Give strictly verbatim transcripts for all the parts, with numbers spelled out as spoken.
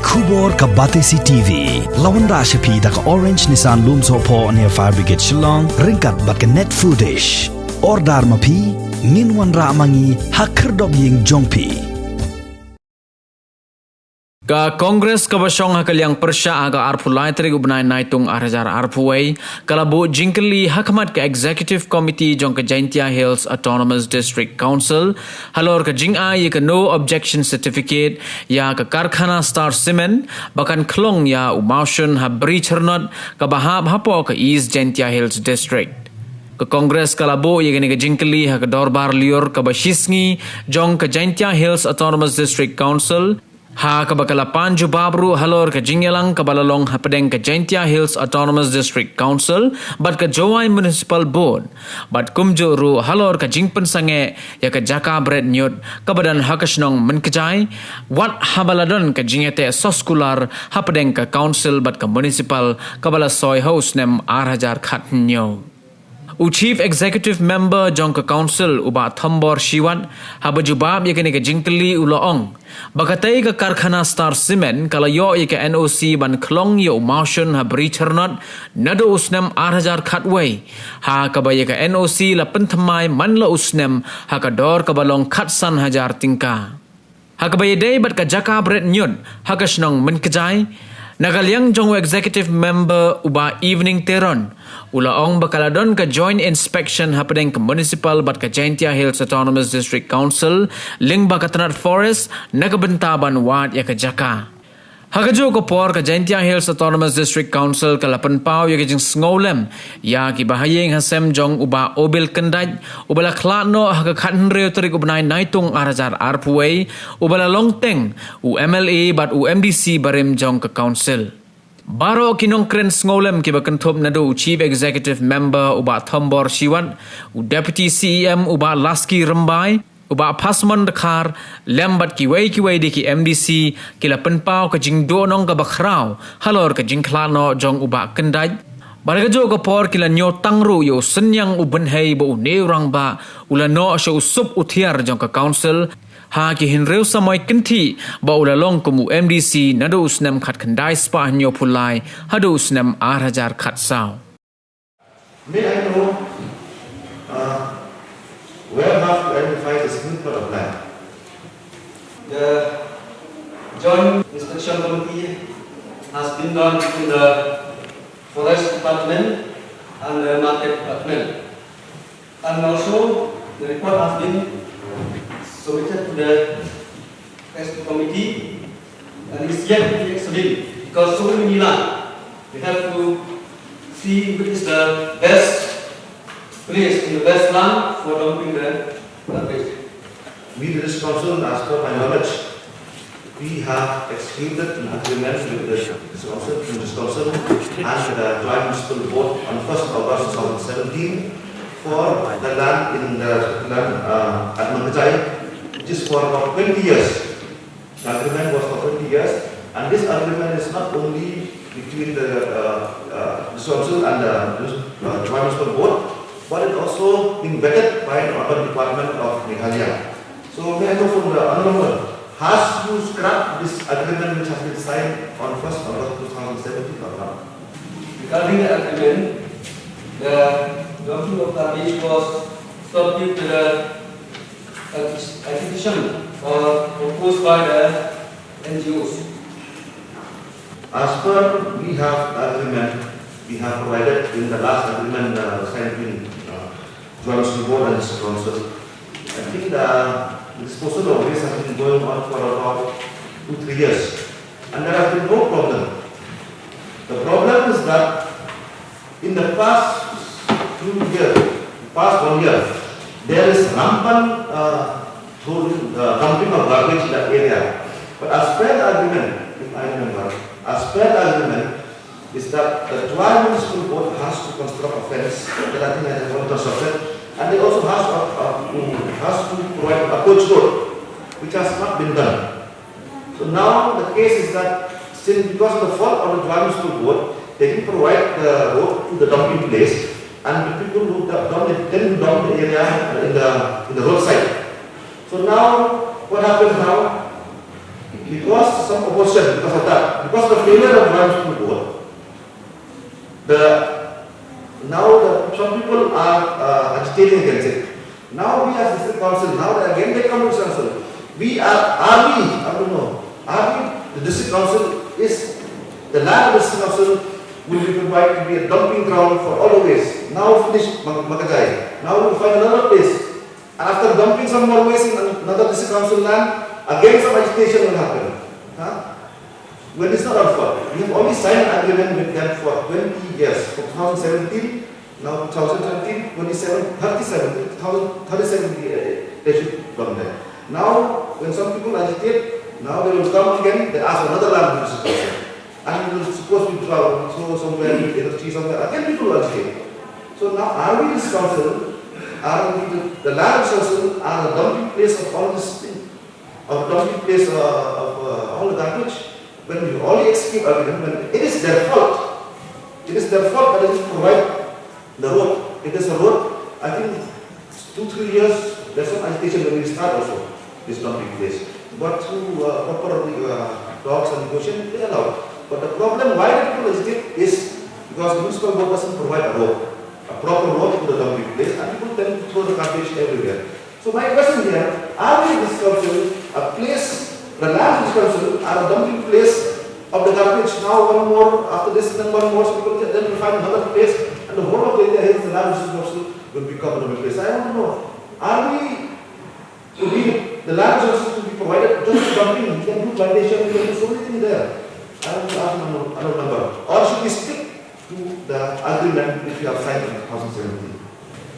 Khubor ka Batesi T V. La wanrah sha phi da ka Orange Nissan Lumsohphoh near Fire Brigade Shillong, ryngkat bad ka Net Foodish. Order ma phi, ngin wanrah ma ngi ha khyrdop ïing jong phi. Ka Congress kaba shong ha ka liang pyrshah ha ka arphew lai tarik u bnai Naitung ar hajar arphew wei, ka la buh jingkylli ha khmat ka Executive Committee jong ka Jaintia Hills Autonomous District Council, halor ka jingai ïa ka No Objection Certificate ïa ka karkhana Star Cement ba kan khlong ïa u mawshun ha Bri Chyrnot kaba hap hapoh ka East Jaintia Hills District. Ka Congress ka la buh ïa kane ka jingkylli ha ka dorbar lyiur kaba shisngi jong ka Jaintia Hills Autonomous District Council, ha kaba ka la pan jubab ruh halor ka jingïalang kaba la long hapdeng ka Jaintia Hills Autonomous District Council bad ka Jowai Municipal Board, bad kumjuh ruh halor ka jingpynsangeh ïa ka jaka bret ñiut kaba don ha ka shnong Mynkjai, wat haba la don ka jingïateh soskular hapdeng ka Council bad ka Municipal kaba la soi ha u snem ar hajar khathynñiew. U Chief Executive Member jong ka Council, u Bah Thombor Shiwat, haba jubab ïa kane ka jingkylli u la ong ba katei ka karkhana Star Cement ka la ïoh ïa ka N O C ban khlong ïa u mawshun ha Bri Chyrnot naduh u snem ar hajar khatwei, ha kaba ïa ka N O C la pynthymmai man la u snem ha ka dor kaba long khatsan hajar tyngka. Ha kaba ïadei bad ka jaka bret ñiut ha ka shnong Mynkjai, na ka liang jong u Executive Member, u Bah Evening Teron, u la ong ba ka la don ka joint inspection hapdeng ka Municipal bad ka Jaintia Hills Autonomous District Council lyngba ka tnat Forest na ka bynta ban wad ïa ka jaka. Ha kajuh ka por, ka Jaintia Hills Autonomous District Council ka la pynpaw ïa ka jingsngewlem ïa ki bahaïing hasem jong u Bah Obil Kyndait, uba la khlad noh ha ka khathynriew tarik u bnai Naitung ar hajar arphew wei, uba la long teng u M L A bad u M D C barim jong ka Council. Baroh ki nongkren sngewlem kiba kynthup naduh u Chief Executive Member, u Bah Thombor Shiwat, u Deputy C E M, u Bah Laski Rymbai, u Bah Phasmon Dkhar, lem bad kiwei kiwei de ki M D C, ki la pynpaw ka jingduhnong kaba khraw halor ka jingkhlad noh jong u Bah Kyndait. Bad ha kajuh ka por ki la ñiewtang ruh ïa u synñiang u bynhei ba une u rangbah u la noh sha u sup u thiar jong ka Council ha ki hynriew samoi kynthih ba u la long kum u M D C naduh u snem khatkhyndai spah hynñiewphew lai haduh u snem ar hajar khatsaw. May I know, uh, where have you identified the significant of land? The joint inspection committee has been done between the Forest Department and the Market Department. And also, the report has been submitted to the Executive Committee, and it's yet to be examined because so many land. We have to see which is the best place and the best land for dumping the garbage. We, the District Council, as per my knowledge, we have executed an agreement with the District Council, the District Council and the Joint Municipal Board on first August two thousand seventeen for the land in the land, uh, at Mynkjai, which is for about twenty years. The agreement was for twenty years, and this agreement is not only between the, uh, uh, District Council and the, uh, Joint Municipal Board, but it also been vetted by the Urban Department of Meghalaya. So may I know from the Honorable, has you scrapped this agreement which has been signed on first August two thousand seventeen or not? Regarding the agreement, the dumping of garbage was stopped due to the acquis-, acquisition or proposed by the N G Os. As per we have agreement, we have provided in the last agreement, uh, signed between, uh, Joint Municipal Board and District Council. I think the disposal of waste has been going on for about two, three years, and there has been no problem. The problem is that in the past few years, past one year, there is rampant, uh, throwing, uh, dumping of garbage in that area. But as per the agreement, if I remember, as per the agreement, is that the Jowai Municipal Board has to construct a fence that I think I have already constructed, and they also has a, a, has to provide a coach road, which has not been done. So now the case is that since, because of the fault of the Jowai Municipal Board, they didn't provide the road to the dumping place, and the people who du-, dump it, then dump the area in the, in the roadside. So now what happens now? Because some opposition, because of that, because of the failure of Royal School Board, the now the, some people are uh, agitating against it. Now we as district council, now they, again they come to council. We are, are we, I don't know, are we, the district council is, the land of district council will be provided to be a dumping ground for all the waste. Now finish Mag- Makajai. Now we find another place. And after dumping some more waste in another district council land, again some agitation will happen. Huh? When it's not our fault. We have only signed an agreement with them for twenty years, from two thousand seventeen, now two thousand thirteen, twenty-seven, thirty-seven, two thousand thirty-seven, they, they should come there. Now, when some people agitate, now they will come again, they ask another land in this country. And we will suppose we draw, we throw somewhere, we get a tree somewhere, again people will agitate. So now, are we this council? Are we the, the land council? Are the dumping place of all this thing? Of dumping place uh, of uh, all the garbage? When we only execute agreement, when it is their fault. It is their fault that they didn't provide the road. It is a road. I think two, three years, there's some agitation when we start also, this dumping place. But through uh, proper uh, talks and negotiation, they allow. But the problem why the people agitate is because the municipal board doesn't provide a road, a proper road to the dumping place, and people tend to throw the garbage everywhere. So my question here, are we discussing a place, the land discussion, are a dumping place of the garbage? Now one more, after this, then one more, so people can then find another place, and the whole of the area here, the land discussion will become a dumping place. I want to know, are we to be the land resources to be provided just dumping? We can do plantation, we can do so many things there. I want to ask another, another number. Or should we stick to the agreement which we have signed in two thousand seventeen?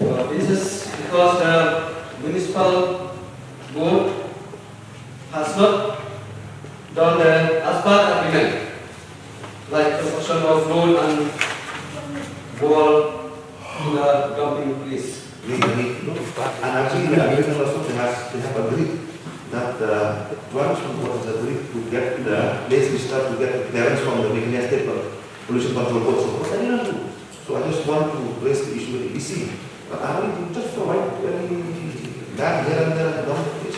Uh, this is because the municipal board has not done the as per agreement, like construction of road and wall in the dumping place. We, we, no, and actually in the agreement also they have, they have agreed that uh, once the board has agreed to get the place disturbed, to get the clearance from the Meghalaya State Pollution Control Board. So what are you going to do? So I just want to raise the issue with the E C. But are we just provide any land here and there and down the place?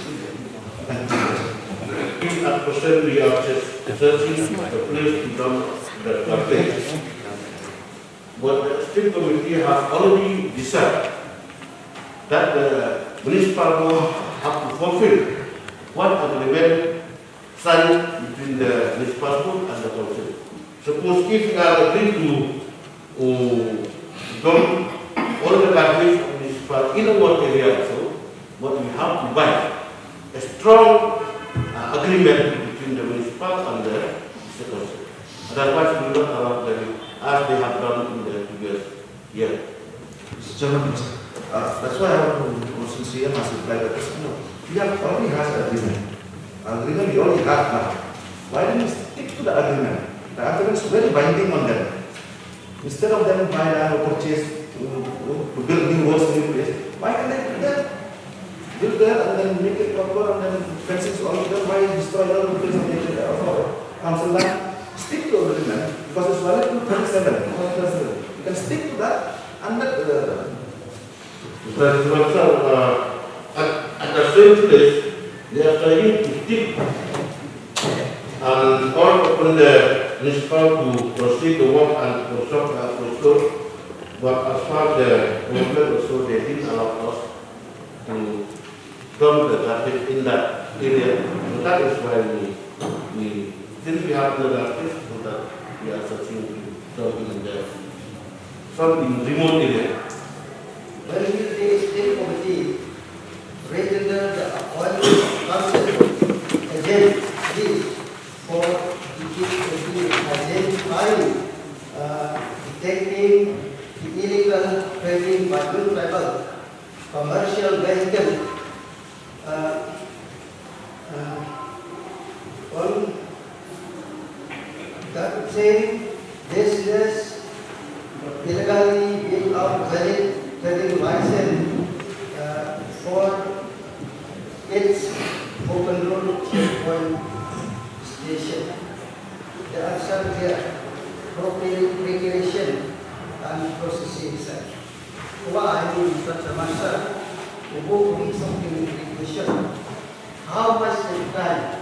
Thank you. At present, we are just searching the place to dump the garbage. But the state committee has already decided that the municipal board have to fulfill what agreement signed between the municipal board and the council. Suppose if we are agreed to, uh, dump all the garbage of municipal in our area also, but we have to buy a strong uh, agreement between the municipal and the, the council. Otherwise, we will not allow them as they have done in the previous year. Mister Chairman, uh, that's why I want to, Mister C M has replied that, you know, we have already had an agreement. Agreement we already have now. Why don't we stick to the agreement? The agreement is very binding on them. Instead of them buy land or purchase to, to build new roads, new place, why can't they build there? Build there and then make it proper and then fencing all of them. Why destroy all the place of nature of our council land? Stick to agreement because it's valid till thirty-seven, two thousand thirty-seven. You can stick to that and let uh, Mister Srivastava, uh, at, at the same place, they are trying to stick and call upon the municipal to proceed the work and construct the construct. But as far the government also, they didn't allow us to dump the garbage in that area. So that is why we, we, since we have no garbage, so that we are searching to dump in there. Some in remote area. When will the state committee register the appointment of council agent list for identifying, uh, detecting the illegal trading by non-tribal commercial vehicle, uh, uh, on that same basis, illegally without valid trading license, uh, for its open road checkpoint station. The answer here, recreation and processing site. Why, Mister Master, we go to something in recreation. How much the time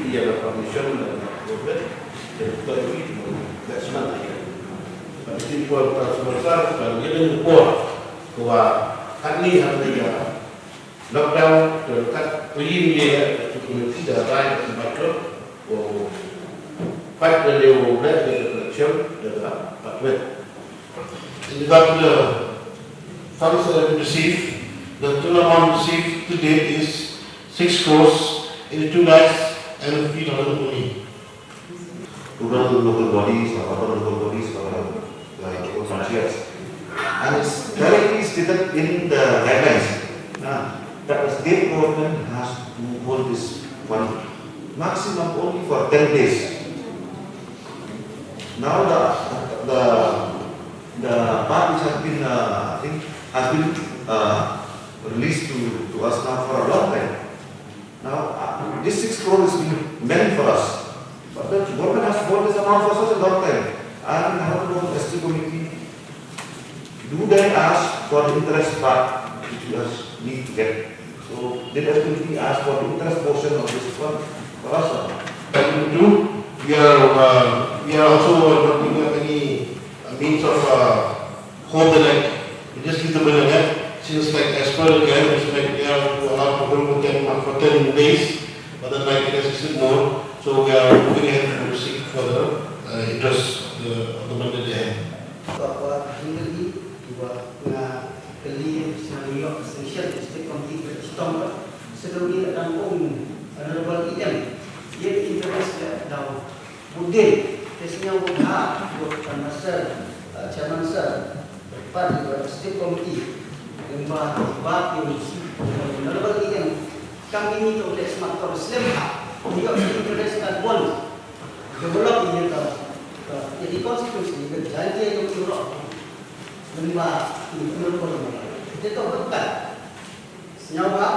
ïa ka permission na ka government, te to ïa ki, te leh smat ïa ka. Bad ïa ki por transfer sa, bad ïa ki por, ko wa katni ha ka lockdown, te kat u ïing ïa ka community da rai ka smat ko, ko pat da leh u leh ka election da ka pat wet. In regard to the funds that have been received, the total amount received to date is six crores in two lakhs and fifty thousand only. Rural local bodies or urban local bodies or, uh, like, councils. And it's directly stated in the guidelines, uh, that the state government has to hold this fund maximum only for ten days. Now the, the, the part which has been, uh, I think, has been, uh, released to, to us now for a long time. Now, uh, this six crore is being meant for us. But the government has got this amount for such a long time. And now the S T committee, do they ask for the interest part which we are need to get? So, did S T committee ask for the interest portion of this fund for us? Or? And two, we are, uh, we are also not giving up any, uh, means of, uh, hope that, like, we just leave the bill like that. Since, like, as per the guidelines, like, they are allowed to hold for ten, for ten days, but then, like, it has exceeded more. So we are moving ahead to seek for the, uh, interest of the, of the money that they have. Ba, ba, hynrei, ba, nga kylli, sngewbha ïoh sanction, state committee, ba, shitom ba, sdang ïa dang ong, Honorable E M, ïa interest ïa dang. Budin, te sngewbha, buh Prime Minister, uh, Chairman Sir, pat ïa ka State Committee, lyngba, ba ïa u Honorable E M, kam ini to te smat to slem ha, ïa ka interest ka bond, develop ïa ka, ka, ïa ka constituency, ïa ka Jaintia ïa ka Europe, lyngba ïa ka Honorable, te to berkat. Sngewbha,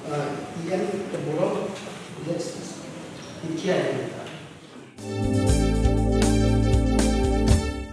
uh, E M te burom, ïa, ïa,